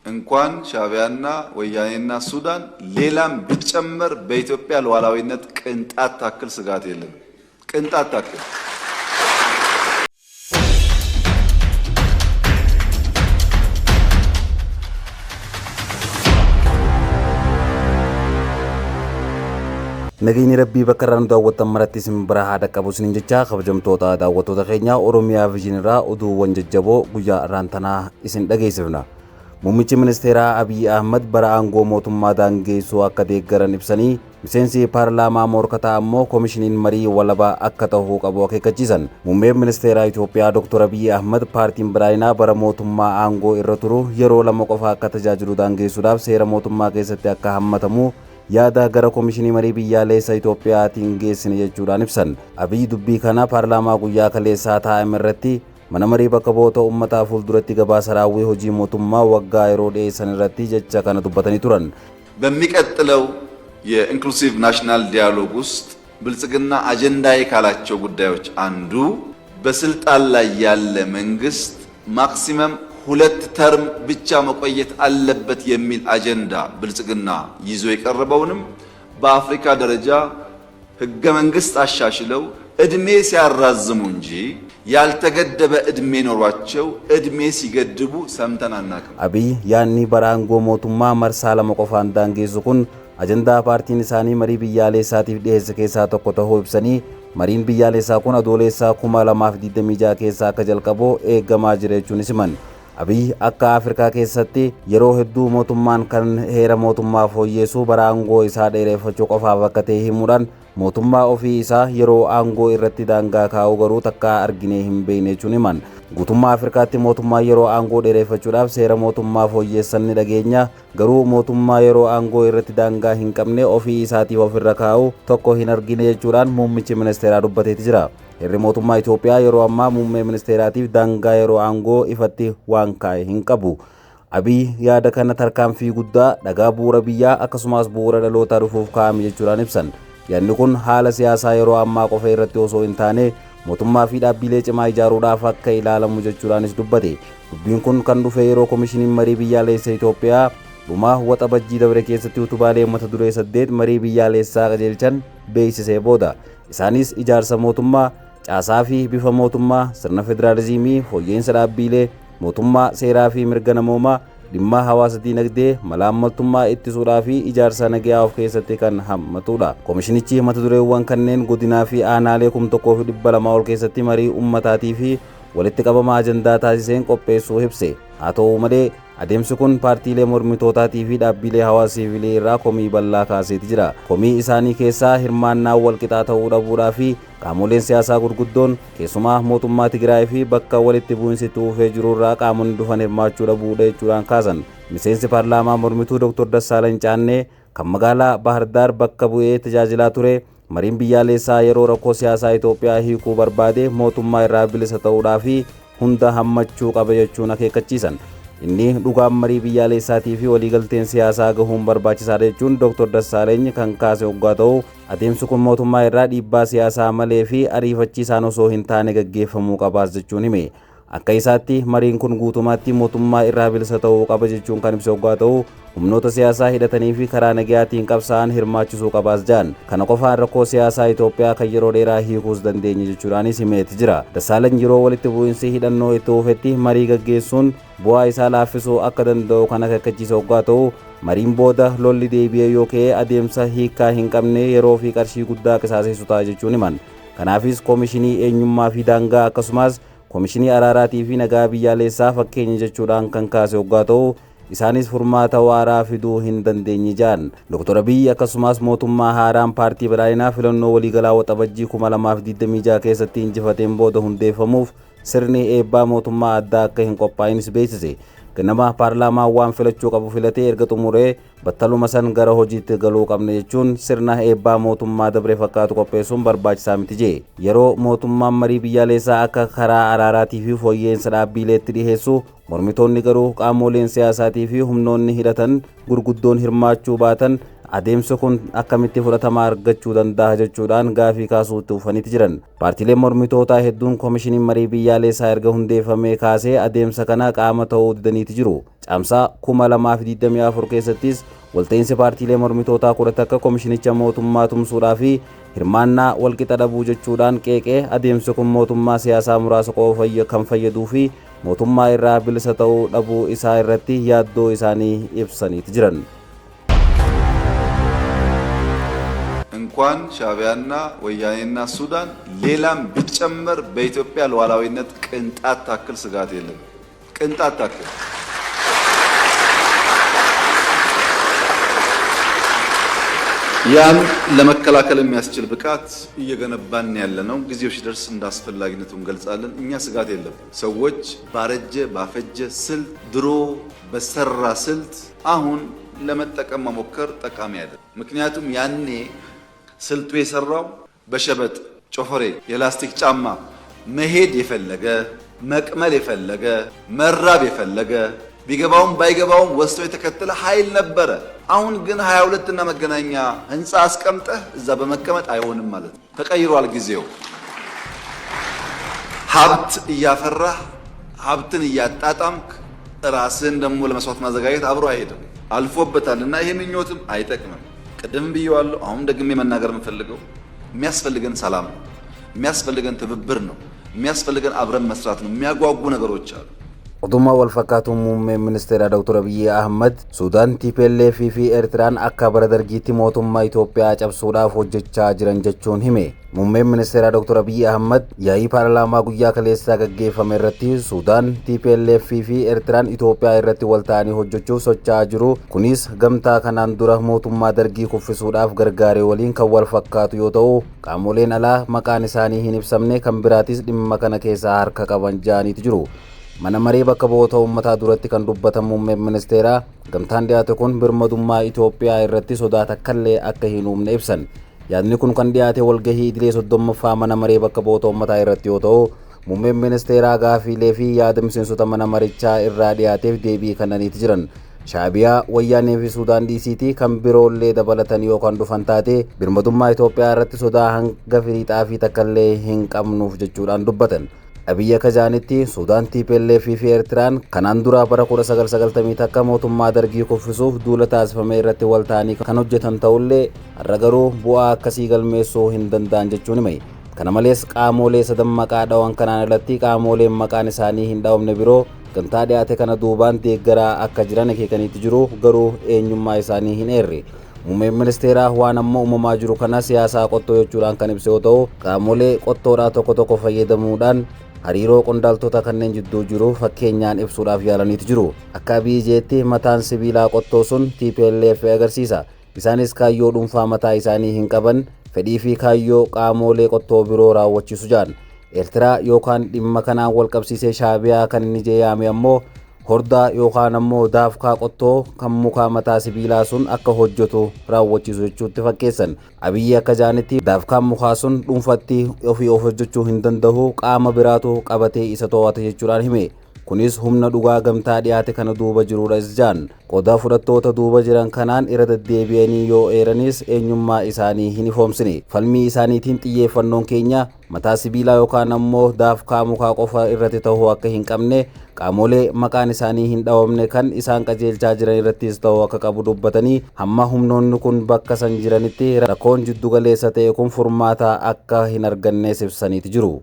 እንኳን ሻዕቢያና ወያኔና ሱዳን ሌላም ቢጨመር በኢትዮጵያ ሉዓላዊነት ቅንጣት ታክል ስጋት የለም። ቅንጣት ታክል። Nageenyi Rabbii bakka irraa nu daawwattan maratti isin bira haa dhaqqabu isiniin jecha, kabajamtoota daawwattoota keenya, Oromiyaa Vision irraa oduuwwan jajjaboo guyyaa irraan tanaa isin dhageessifna. Muummichi ministeeraa Abiy Ahmad bara aangoo mootummaa daangeessuu akka deeggaran ibsanii, miseensi paarlaamaa morkataa ammoo koomishiniin marii walabaa akka ta'uu qabu akeekkachiisan. Muummeen ministeeraa Itoophiyaa Dr. Abiy Ahmad paartiin badhaadhinaa bara mootummaa aangoo irra turu yeroo 2 qofa akka tajaajilu daangeessuudhaaf seera mootummaa keessatti akka hammatamu yaada gara Komishinii Marii Biyyaalessa Itoophiyaatiin geessine jechuudhaan ibsan. Abiy dubbii kana paarlaamaa guyyaa kaleessaa taa'ame irratti mana marii bakka bu'oota uummataa fuulduratti gabaasa raawwii hojii mootummaa waggaa yeroo dhiyeessan irratti jecha kana dubbatanii turan. በሚቀጥለው የኢንክሉሲቭ ናሽናል ዲያሎግ ውስጥ ብልጽግና አጀንዳዬ ካላቸው ጉዳዮች አንዱ በስልጣን ላይ ያለ መንግስት ማክሲመም 2 ተርም ብቻ መቆየት አለበት የሚል አጀንዳ ብልጽግና ይዞ የቀረበውንም በአፍሪካ ደረጃ ህገ መንግስት አሻሽለው እድሜ ሲያራዝሙ እንጂ ያልተገደበ እድሜ ኖሯቸው እድሜ ሲገድቡ ሰምተን አናውቅም። Abiy yaadni bara aangoo mootummaa marsaa 2 qofaan daangeessu kun ajandaa paartiin isaanii marii biyyaalessaatiif dhiyeesse keessaa tokko ta'uu ibsanii, mariin biyyaalessaa kun Adoolessaa 2026 keessa akka jalqabu eegamaa jira jechuunis himan. Abiy akka Afrikaa keessatti yeroo hedduu mootummaan kan heera mootummaa fooyyeessu bara aangoo isaa dheereffachuu qofaaf akka ta'e himuudhaan, mootummaa ofii isaa yeroo aangoo irratti daangaa kaa'uu garuu takkaa arginee hin beekne jechuun himan. Guutummaa Afrikaatti mootummaa yeroo aangoo dheereffachuudhaaf seera mootummaa fooyyeessan ni dhageenya, garuu mootummaa yeroo aangoo irratti daangaa hin qabne ofii isaatiif ofirra kaa'u tokko hin argine jechuudhaan muummichi ministeeraa dubbateeti jira. Heerri mootummaa Itoophiyaa yeroo ammaa muummee ministeeraatiif daangaa yeroo aangoo ifatti waan kaa'e hin qabu. Abiy yaada kana tarkaanfii guddaa, dhagaa bu'uura biyyaa akkasumas bu'uura dhalootaa dhufuuf kaa'ame jechuudhaan ibsan. Yaadni kun haala siyaasaa yeroo ammaa qofa irratti osoo hin taane mootummaa fi dhaabbilee cimaa ijaaruudhaaf akka ilaalamu jechuudhaanis dubbate. Dubbiin kun kan dhufe yeroo Komishiniin Marii Biyyaalessa Itoophiyaa dhuma Waxabajjii dabre keessatti utubaalee mata duree 8 marii biyyaalessaa qajeelchan beeksisee booda. Isaanis ijaarsa mootummaa, caasaa fi bifa mootummaa, sirna federaalizimii, fooyya'insa dhaabbilee mootummaa, seeraa fi mirga namoomaa, dhimma hawaasa diinagdee, malaammaltummaa ittisuudhaa fi ijaarsa nagayaa of keessatti kan hammatudha. Komishinichi mata dureewwan kanneen godinaa fi aanaalee 1200 ol keessatti marii ummataatii fi walitti qabama ajandaa taasiseen qopheessuu ibse. Haa ta'u malee, adeemsi kun paartiilee mormitootaatii fi dhaabbilee hawaasa siivilii irraa komii bal'aa kaaseeti jira. Komii isaanii keessaa hirmaannaa wal qixaa ta'uu dhabuudhaa fi qaamoleen siyaasaa gurguddoon, keessumaa mootummaa Tigraay fi bakka walitti bu'insi itti fufee jiru irraa qaamonni dhufan hirmaachuu dhabuudha jechuudhaan kaasan. Miseensi paarlaamaa mormituu Dr. Dassaalany Caannee kan magaalaa Baahirdaar bakka bu'ee tajaajilaa ture, mariin biyyaalessaa yeroo rakkoo siyaasaa Itoophiyaa hiikuu barbaade mootummaa irraa bilisa ta'uudhaa fi hunda hammachuu qaba jechuun akeekkachiisan. Inni dhugaan marii biyyaalessaatii fi waliigalteen siyaasaa gahuun barbaachisaadha jechuun Dr. Dassaalany kan kaase hoggaa ta'u, adeemsi kun mootummaa irraa dhiibbaa siyaasaa malee fi ariifachiisaan osoo hin taane gaggeeffamuu qabaas jechuun hime. Akka isaatti mariin kun guutummaatti mootummaa irraa bilisa ta'uu qaba jechuun kan ibse hoggaa ta'u, humnoota siyaasaa hidhatanii fi karaa nagayaatiin qabsaa'an hirmaachisuu qabaas jedhan. Kana qofaan rakkoo siyaasaa Itoophiyaa kan yeroo dheeraa hiikuus dandeenya jechuudhaanis himeeti jira. Dassaalany yeroo walitti bu'insi hidhannoo itti fufetti marii gaggeessuun bu'aa isaa laaffisuu akka danda'u kan akeekkachiise hoggaa ta'u, mariin booda lolli deebi'ee yoo ka'e adeemsa hiikkaa hin qabne, yeroo fi qarshii guddaa qisaaseessu ta'a jechuun himan. Kanaafis koomishinii eenyummaa fi daangaa akkasumas koomishinii araaraatii fi nagaa biyyaalessaa fakkeenya jechuudhaan kan kaase hoggaa ta'u, isaanis furmaata waaraa fiduu hin dandeenye jedhan. Dr. Abiy akkasumas mootummaa haaraan paartii badhaadhinaa filannoo waliigalaa Waxabajjii 2026 keessatti injifateen booda hundeeffamuuf sirni eebbaa mootummaa addaa akka hin qophaa'inis beeksise. Ganama paarlaamaan waan filachuu qabu filatee erga xumuree battaluma san gara hojiitti galuu qabna jechuun, sirna eebbaa mootummaa dabre fakkaatu qopheessuun barbaachisaa miti jee. Yeroo mootummaan marii biyyaalessaa akka karaa araaraatii fi fooyya'insa dhaabbileetti dhiheessu, mormitoonni garuu qaamoleen siyaasaatii fi humnoonni hidhatan gurguddoon hirmaachuu baatan Adeemsi kun akkamitti fudhatama argachuu danda'a jechuudhaan gaafii kaasuutti ufaniiti jiran. Paartiileen mormitootaa hedduun koomishiniin marii biyyaalessaa erga hundeeffamee kaasee adeemsa kana qaama ta'uu didaniiti jiru. Caamsaa 2024 keessattis walta'iinsi paartiilee mormitootaa 11 koomishinicha mootummaa tumsuudhaa fi hirmaannaa walqixa dhabuu jechuudhaan qeeqee adeemsi kun mootummaa siyaasaa muraasa qofa kan fayyaduu fi mootummaa irraa bilisa ta'uu dhabuu isaa irratti yaaddoo isaanii ibsaniiti jiran. እንኳን ሻዕቢያና ወያኔና ሱዳን ሌላም ቢጨመር በኢትዮጵያ ሉዓላዊነት ቅንጣት ታክል ስጋት የለም። ቅንጣት ታክል ያን ለመከላከል የሚያስችል ብቃት እየገነባን ያለ ነው። ጊዜው ሲደርስ እንደ አስፈላጊነቱ እንገልጻለን። እኛ ስጋት የለም። ሰዎች ባረጀ ባፈጀ ስልት ድሮ በሰራ ስልት አሁን ለመጠቀም መሞከር ጠቃሚ አይደለም። ምክንያቱም ያኔ ስልቱ የሰራው በሸበጥ ጮፈሬ የላስቲክ ጫማ መሄድ የፈለገ መቅመል የፈለገ መራብ የፈለገ ቢገባውም ባይገባውም ወስዶ የተከተለ ኃይል ነበረ። አሁን ግን 22 እና መገናኛ ህንፃ አስቀምጠህ እዛ በመቀመጥ አይሆንም ማለት ነው። ተቀይሯል ጊዜው። ሀብት እያፈራህ ሀብትን እያጣጣምክ ራስህን ደግሞ ለመስዋዕት ማዘጋጀት አብሮ አይሄድም። አልፎበታል እና ይሄ ምኞትም አይጠቅምም። ቅድም ብየዋለሁ፣ አሁን ደግሜ መናገር የምፈልገው የሚያስፈልገን ሰላም ነው። የሚያስፈልገን ትብብር ነው። የሚያስፈልገን አብረን መስራት ነው። የሚያጓጉ ነገሮች አሉ። Oduma wal fakkaatuun muummeen ministeeraa Dr. Abiyyi Ahmad Suudaan TPLF fi Eertiraan akka bara dargiitti mootummaa Itoophiyaa cabsuudhaaf hojjechaa jiran jechuun hime. Muummeen ministeeraa Dr. Abiyyi Ahmad yaa'ii paarlaamaa guyyaa kaleessaa gaggeeffame irratti Suudaan TPLF fi Eertiraan Itoophiyaa irratti wal ta'anii hojjechuuf socho'aa jiru. Kunis gamtaa kanaan dura mootummaa dargii kuffisuudhaaf gargaare waliin kan wal fakkaatu yoo ta'u, qaamoleen alaa maqaan isaanii hin ibsamne kan biraatis dhimma kana keessaa harka qaban ja'aniitu jiru. Mana maree bakka bu'oota uummataa duratti kan dubbatan muummeen ministeeraa gamtaan dhiyaate kun birmadummaa Itoophiyaa irratti sodaa takkallee akka hin uumne ibsan. Yaadni kun kan dhiyaate walgahii idilee 30ffaa mana maree bakka bu'oota uummataa irratti yoo ta'u, muummeen ministeeraa gaafiilee fi yaada miseensota mana marichaa irraa dhiyaateef deebii kennaniiti jiran. Shaabiyaa, Wayyaanee fi Suudaan DCT kan biroollee dabalatan yoo kan dhufan taate birmadummaa Itoophiyaa irratti sodaa hanga firii xaafii takkallee hin qabnuuf jechuudhaan dubbatan. Abiyyi akka jaanitti Suudaan TPLF fi Eertiraan kanaan dura bara 1991 mootummaa dargii kuffisuuf duula taasifame irratti wal ta'anii kan hojjetan ta'ullee har'a garuu bu'aa akkasii galmeessuu hin danda'an jechuun hime. Kana malees qaamolee sadan maqaa dhawan kanaan alatti qaamoleen maqaan isaanii hin dhawamne biroo gamtaa dhiyaate kana duubaan deeggaraa akka jiran akeekaniitti jiru, garuu eenyummaa isaanii hin eerre. Muummeen ministeeraa waan amma uumamaa jiru kana siyaasaa qottoo jechuudhaan kan ibse yoo ta'u, qaamolee qottoodhaa tokko tokko fayyadamuudhaan hariiroo qondaaltota kanneen jidduu jiru fakkeenyaan ibsuudhaaf yaalaniitu jiru. Akka Abiyyi jeetti mataan sibiilaa qottoo sun TPLF agarsiisa. Isaanis kaayyoo dhuunfaa mataa isaanii hin qaban, fedhii fi kaayyoo qaamolee qottoo biroo raawwachiisu jaan. Eertiraa yookaan dhimma kanaan wal qabsiisee Shaabiyaa kan inni jeeyaame ammoo hordaa yookaan ammoo daafkaa qottoo kan mukaa mataa sibiilaa sun akka hojjetu raawwachiisu jechuutti fakkeessan. Abiyyi akka jaanitti daafkaan mukaa sun dhuunfatti ofii of hojjechuu hin danda'u, qaama biraatu qabatee isa to'ata jechuudhaan hime. Kunis humna dhugaa gamtaa dhiyaate kana duuba jirudha jaan. Qooda fudhattoota duuba jiran kanaan irra deddeebi'anii yoo eeranis eenyummaa isaanii hin ifoomsine. Falmii isaaniitiin xiyyeeffannoon keenya mataa sibiilaa yookaan ammoo daafkaa mukaa qofa irratti ta'uu akka hin qabne, qaamolee maqaan isaanii hin dhawamne kan isaan qajeelchaa jiran irrattis ta'uu akka qabu dubbatanii, hamma humnoonni kun bakka san jiranitti rakkoon jiddu galeessa ta'e kun furmaata akka hin argannes ibsaniiti jiru.